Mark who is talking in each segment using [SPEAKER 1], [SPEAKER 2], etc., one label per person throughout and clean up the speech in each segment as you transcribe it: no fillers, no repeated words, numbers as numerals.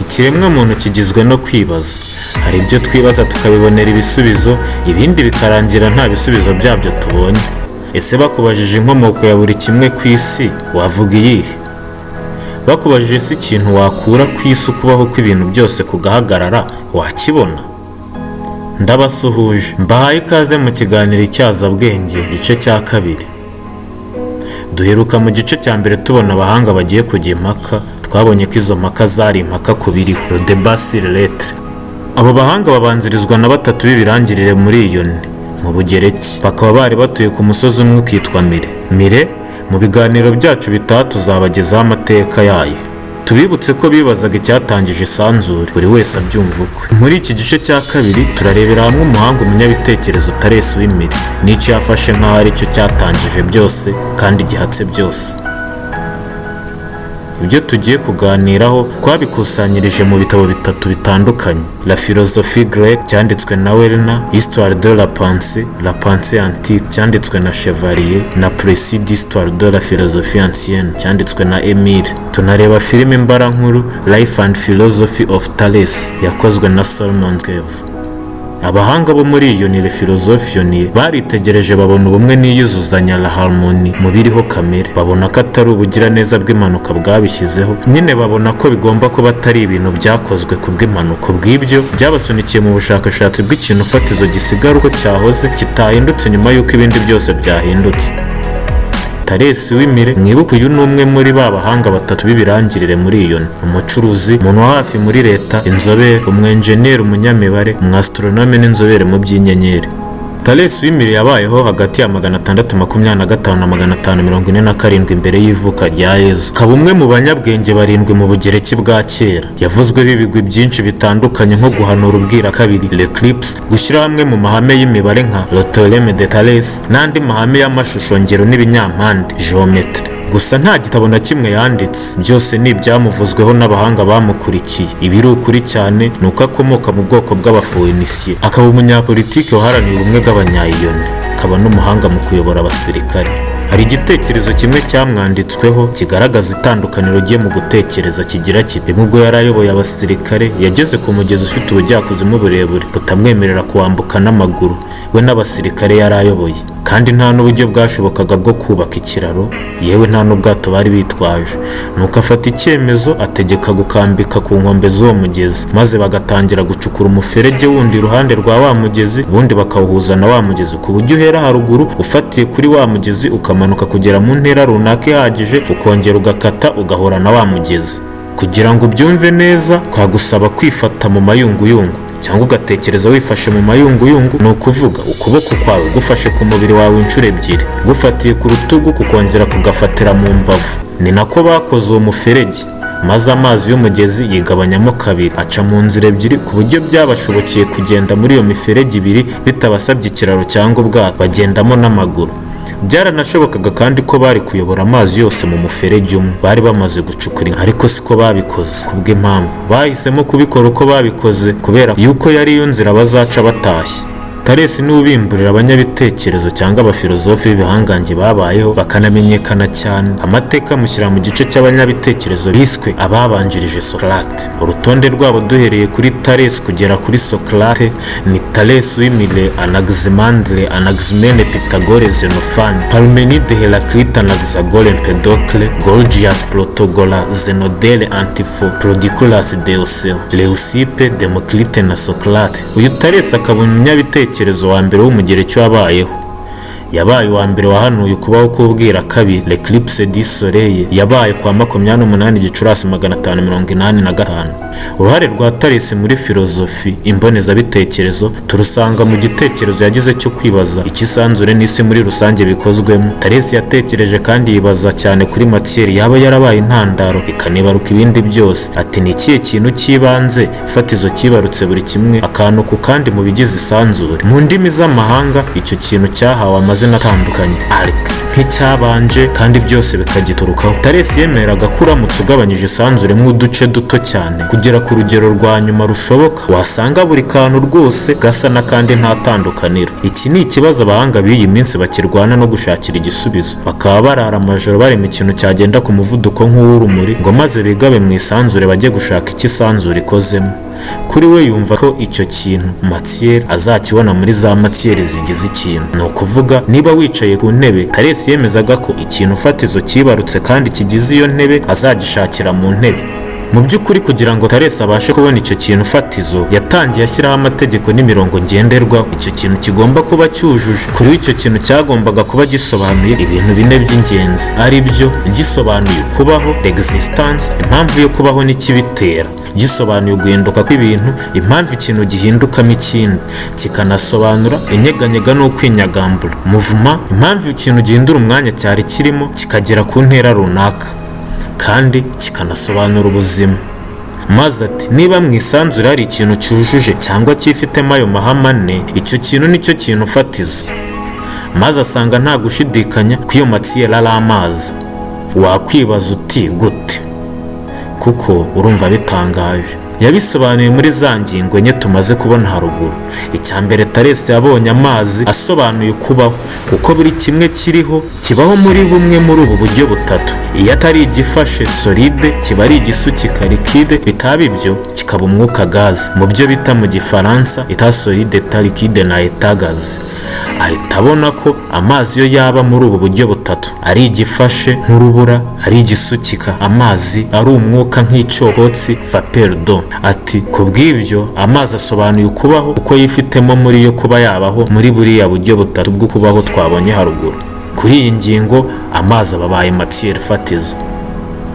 [SPEAKER 1] Ikiremwamuntu kigizwe no kwibaza. Hari ibyo twibaza tukabibonera ibisubizo, ibindi bikarangira nta bisubizo byabyo tubonye. Ese bakubajije inkomoko ya buri kimwe ku isi, wavuga iyihe? Bakubajije se ikintu wakura ku isi ukubaho kw'ibintu byose kugahagarara, wakibona? Ndabasuhuje, mbahaye ikaze mu kiganiro Icyazabwenge, igice cya kabiri. Duheruka mu gice cya mbere tubona abahanga bagiye kujya impaka. Twabonye ko izo mpaka zari impaka ku biriho, le débat sur l'être. Abo bahanga babanzirizwa na batatu b'ibirangirire muri Ionie mu Bugereki, bakaba bari batuye ku musozi umwe ukitwa Mire. Mire, mu biganiro byacu bitaha tuzabagezaho amateka yayo. Tubibutse ko bibazaga icyatangije isanzure, buri wese abyumva ukwe. Muri iki gice cya kabiri turarebera hamwe umuhanga, umunyabitekerezo Taresi w'i Mile, n'icyo yafashe nk'aho ari cyo cyatangije byose kandi gihatse byose. Ibyo tugiye kuganiraho twabikusanyirije mu bitabo bitatu bitandukanye: La philosophie grecque cyanditswe na Werner, Histoire de la pensée, la pensée antique cyanditswe na Chevalier, na Précis d'histoire de la philosophie ancienne cyanditswe na Emile. Tunareba filime mbarankuru Life and Philosophy of Thales yakozwe na Solomon Cave. Abahanga bo muri iyo ni philosophe baritegereje, babona ubumwe n'iyuzuzanya, la harmonie, mu biriho kamere. Babona ko atari ubugiraneza bw'impanuka bwabishyizeho nyine, babona ko bigomba kuba atari ibintu byakozwe ku bw'impanuka. Bw'ibyo byabasunikiye mu bushakashatsi bw'ikintu fatizo gisigara uko cyahoze, kitahindutse nyuma y'uko ibindi byose byahindutse. Taresi w'i Mile, mwibuke, uyu ni umwe muri ba bahanga batatu b'ibirangirire muri iyo. Umucuruzi, umuntu wa hafi muri leta, inzobere, umwenjeniyeri, umunyamibare, umwasitronome n'inzobere mu by'inyenyeri. Thalès w'i Milet yabayeho hagati ya 625 na 547 mbere y'ivuka rya Yezu, akaba umwe mu banyabwenge barindwi mu Bugereki bwa kera. Yavuzweho ibigwi byinshi bitandukanye nko guhanura ubwirakabiri, l'éclipse, gushyira hamwe mu mahame y'imibare nka le théorème de Thalès n'andi mahame y'amashusho ngero n'ibinyampande, géométrie. Gusa nta gitabo na kimwe yanditse, byose ni ibyamuvuzweho n'abahanga bamukurikiye. Ibiri ukuri cyane ni uko akomoka mu bwoko bw'Abafowenisiye, akaba umunyapolitiki waharaniye ubumwe bw'Abanyayiyoni, akaba n'umuhanga mu kuyobora abasirikare. Hari igitekerezo kimwe cyamwanditsweho kigaragaza itandukaniro rye mu gutekereza, kigira kiti: rimwe ubwo yari ayoboye abasirikare, yageze ku mugezi ufite ubujyakuzimu burebure butamwemerera kuwambuka n'amaguru, we n'abasirikare yari ayoboye, kandi nta n'uburyo bwashobokaga bwo kubaka ikiraro, yewe nta n'ubwato bari bitwaje. Nuko afata icyemezo, ategeka gukambika ku nkombe z'uwo mugezi, maze bagatangira gucukura umuferege wundi iruhande rwa wa mugezi, ubundi bakawuhuza na wa mugezi, ku buryo uhera haruguru ufatiye kuri wa mugezi, ukamanuka kugera mu ntera runaka ihagije, ukongera ugakata ugahura na wa mugezi. Kugira ngo ubyumve neza, twagusaba kwifata mu mayunguyungu cyangwa ugatekereza wifashe mu mayunguyungu, ni ukuvuga ukuboko kwawe gufashe ku mubiri wawe inshuro ebyiri, gufatiye ku rutugu, kukongera kugafatira mu mbavu. Ni nako bakoze uwo muferege, maze amazi y'umugezi yigabanyamo kabiri, aca mu nzira ebyiri, ku buryo byabashobokeye kugenda muri iyo miferege ibiri bitabasabye ikiraro cyangwa ubwato, bagendamo n'amaguru. Byaranashobokaga kandi ko bari kuyobora amazi yose mu muferege umwe bari bamaze gucukura, ariko siko babikoze. Kubw'impamvu bahisemo kubikora uko babikoze, kubera yuko yari yo nzira bazaca batashye. Taresi niwe ubimburira abanyabitekerezo cyangwa abafilozofi b'ibihangange babayeho bakanamenyekana cyane. Amateka amushyira mu gice cy'abanyabitekerezo biswe ababanjirije Socrate. Urutonde rwabo duhereye kuri Taresi kugera kuri Socrate ni Thalès w'i Milet, Anaximandre, Anaximène, Pythagore, Xénophane, Parménide, Héraclite, Anaxagore, Empédocle, Gorgias, Protagore, Zénodore, Antiphon, Prodicus de Leucippe, Démocrite na Socrate. Uyu Taresi akaba umunyabitekerezo wa mbere w'Umugereki wabayeho. Yabaye uwa mbere wahanuye ukubaho k'ubwirakabiri, l'éclipse du soleil, yabaye kwa 28 Gicurasi 585. Uruhare rwa Taresi muri filozofi imbonezabitekerezo turusanga mu gitekerezo yagize cyo kwibaza icyo isanzure n'isi muri rusange bikozwemo. Taresi yatekereje kandi yibaza cyane kuri matière yaba yarabaye intandaro ikanibaruka ibindi byose. Ati: "Ni ikihe kintu cy'ibanze fatizo cyibarutse buri kimwe akantu ku kandi mu bigize isanzure?" Mu ndimi z'amahanga icyo kintu cyahawe amazina atandukanye, arche. nk'icyabanje, kandi byose bikagiturukaho. Taresi yemeraga ko uramutse ugabanyije isanzure nk'uduce duto cyane kugera ku rugero rwa nyuma rushoboka, wasanga buri kantu rwose gasa n'akandi, nta tandukaniro. Iki ni ikibazo abahanga b'iyi minsi bakirwana no gushakira igisubizo, bakaba barara amajoro barema ikintu cyagenda ku muvuduko nk'uw'urumuri, ngo maze bigabe mu isanzure bajye gushaka icyo isanzure ikozemo. Kuri we yumva ko icyo kintu, matière, azakibona muri za matières zigize ikintu. Ni ukuvuga, niba wicaye ku ntebe, Taresi yemezaga ko ikintu fatizo cyibarutse kandi kigize iyo ntebe azagishakira mu ntebe. Mu by'ukuri, kugira ngo Taresi abashe kubona icyo kintu fatizo, yatangiye ashyiraho amategeko n'imirongo ngenderwaho icyo kintu kigomba kuba cyujuje. Kuri we icyo kintu cyagombaga kuba gisobanuye ibintu bine by'ingenzi, ari byo: gisobanuye kubaho, l'existence, impamvu yo kubaho n'ikibitera; gisobanuye guhinduka kw'ibintu, impamvu ikintu gihindukamo ikindi; kikanasobanura inyeganyega n'ukwinyagambura, mouvement, impamvu ikintu gihindura umwanya cyari kirimo kikagera ku ntera runaka; kandi kikanasobanura ubuzima. Maze ati: "Niba mu isanzure hari ikintu cyujuje cyangwa cyifitemo ayo mahame ane, icyo kintu nicyo kintu fatizo." Maze asanga nta gushidikanya ko iyo matière ari amazi. Wakwibaza uti: "Gute?" Kuko urumva bitangaje. Yabisobanuye muri za ngingo enye tumaze kubona haruguru. Icya mbere, Taresi yabonye amazi asobanuye kubaho, kuko buri kimwe kiriho kibaho muri bumwe muri ubu buryo butatu. Iyo atari igifashe, solide, kiba ari igisukika, liquide, bitaba ibyo kikaba umwuka, gaz, mu byo bita mu Gifaransa état solide, état liquide na état gaz. Ahita abona ko amazi yo yaba muri ubu buryo butatu: ari igifashe nk'urubura, ari igisukika, amazi, ari umwuka nk'icyokotsi, vapeur d'eau. Ati: "Ku bw'ibyo amazi asobanuye ukubaho, kuko yifitemo muri yo kuba yabaho muri buriya buryo butatu bwo kubaho twabonye haruguru." Kuri iyi ngingo amazi aba abaye matière fatizo.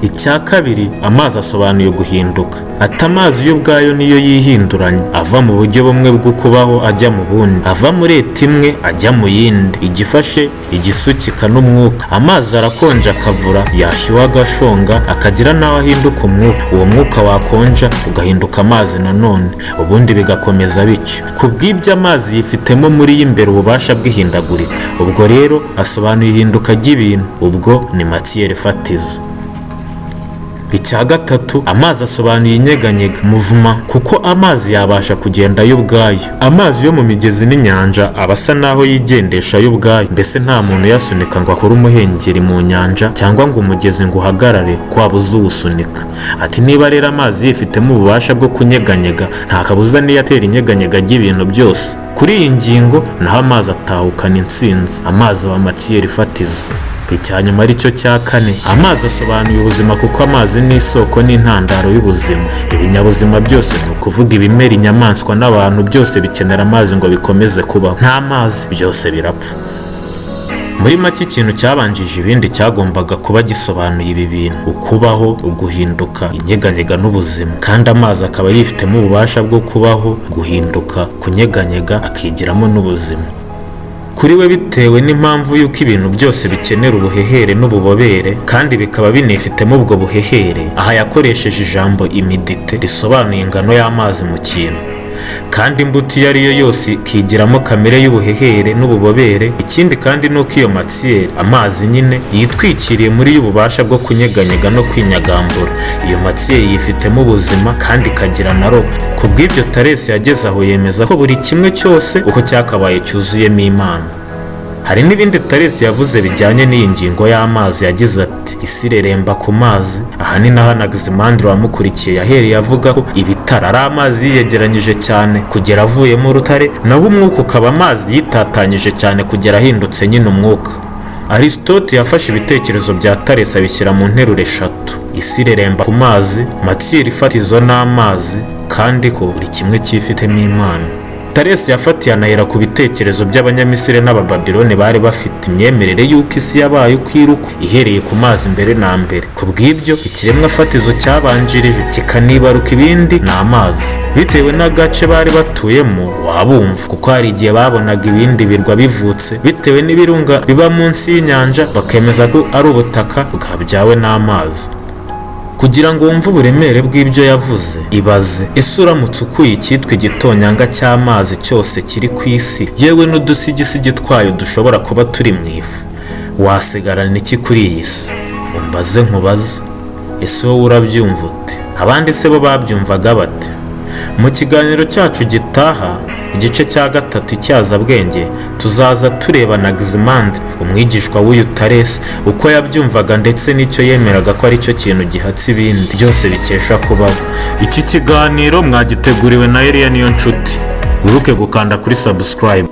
[SPEAKER 1] Icya kabiri, amazi asobanuye guhinduka. Ati: "Amazi yo ubwayo niyo yihinduranya, ava mu buryo bumwe bwo kubaho ajya mu bundi, ava muri état imwe ajya mu yindi, igifashe, igisukika n'umwuka. Amazi arakonja akavura, yashyuha agashonga, akagira n'aho ahinduka umwuka. Uwo mwuka wakonja ugahinduka amazi nanone, ubundi bigakomeza bityo. Ku bw'ibyo amazi yifitemo muri yo imbere ububasha bw'ihindagurika. Ubwo rero asobanuye ihinduka ry'ibintu, ubwo ni matière fatizo." Icya gatatu, amazi asobanuye inyeganyega, mouvement, kuko amazi yabasha kugenda yo ubwayo. Amazi yo mu migezi n'inyanja aba asa n'aho yigendesha yo ubwayo, mbese nta muntu uyasunika ngo akore umuhengeri mu nyanja, cyangwa ngo umugezi ngo uhagarare ko wabuze uwusunika. Ati: "Niba rero amazi yifitemo ububasha bwo kunyeganyega, nta kabuza niyo atera inyeganyega ry'ibintu byose." Kuri iyi ngingo naho amazi atahukana intsinzi, amazi aba matière fatizo. Icya nyuma, aricyo cya kane, amazi asobanuye ubuzima, kuko amazi ni isoko n'intandaro y'ubuzima. Ibinyabuzima byose, ni ukuvuga ibimera, inyamaswa n'abantu, byose bikenera amazi ngo bikomeze kubaho. Nta mazi byose birapfa. Muri make, ikintu cyabanjije ibindi cyagombaga kuba gisobanuye ibi bintu: ukubaho, uguhinduka, inyeganyega n'ubuzima, kandi amazi akaba yifitemo ububasha bwo kubaho, guhinduka, kunyeganyega, akigiramo n'ubuzima. Kuri we, bitewe n'impamvu y'uko ibintu byose bikenera ubuhehere n'ububobere, kandi bikaba binifitemo ubwo buhehere, aha yakoresheje ijambo humidité, risobanuye ingano y'amazi mu kintu, kandi imbuto iyo ari yo yose ikigiramo kamere y'ubuhehere n'ububobere. Ikindi kandi ni uko iyo matière, amazi nyine, yitwikiriye muri yo ububasha bwo kunyeganyega no kwinyagambura. Iyo matière yifitemo ubuzima kandi ikagira na roho. Ku bw'ibyo Taresi yageze aho yemeza ko buri kimwe cyose uko cyakabaye cyuzuyemo Imana. Hari n'ibindi Taresi yavuze bijyanye n'iyi ngingo y'amazi. Yagize ati: "Isi ireremba ku mazi." Aha ni naho Anaximandre wamukurikiye yahereye avuga ko ibitare ari amazi yiyegeranyije cyane kugera avuyemo urutare, naho umwuka ukaba amazi yitatanyije cyane kugera ahindutse nyine umwuka. Aristote yafashe ibitekerezo bya Taresi abishyira mu nteruro eshatu: isi ireremba ku mazi, matière fatizo n'amazi, kandi ko buri kimwe cyifitemo Imana. Taresi yafatiye anahera ku bitekerezo by'Abanyamisiri n'Abababiloni, bari bafite imyemerere y'uko isi yabaye uko iri uko ihereye ku mazi mbere na mbere. Ku bw'ibyo ikiremwa fatizo cyabanjirije kikanibaruka ibindi ni amazi. Bitewe n'agace bari batuyemo wabumva, kuko hari igihe babonaga ibindi birwa bivutse bitewe n'ibirunga biba munsi y'inyanja, bakemeza ko ari ubutaka bwabyawe n'amazi. Kugira ngo wumve uburemere bw'ibyo yavuze, ibaze: ese uramutse ukuye icyitwa igitonyanga cy'amazi cyose kiri ku isi, yewe n'udusigisigi twayo dushobora kuba turi mu ifu Wasigarana iki kuri iyi si? Umbaze nkubaze, ese wowe urabyumva ute? Abandi se bo babyumvaga bate? Mu kiganiro cyacu gitaha, igice cya gatatu, icyazabwenge, tuzaza tureba Anaximandre, umwigishwa w'uyu Taresi, uko yabyumvaga ndetse n'icyo yemeraga ko aricyo kintu gihatse ibindi byose bikesha kubaho. Iki kiganiro mwagiteguriwe na Eliya Niyo Nshuti. Wibuke gukanda kuri subscribe.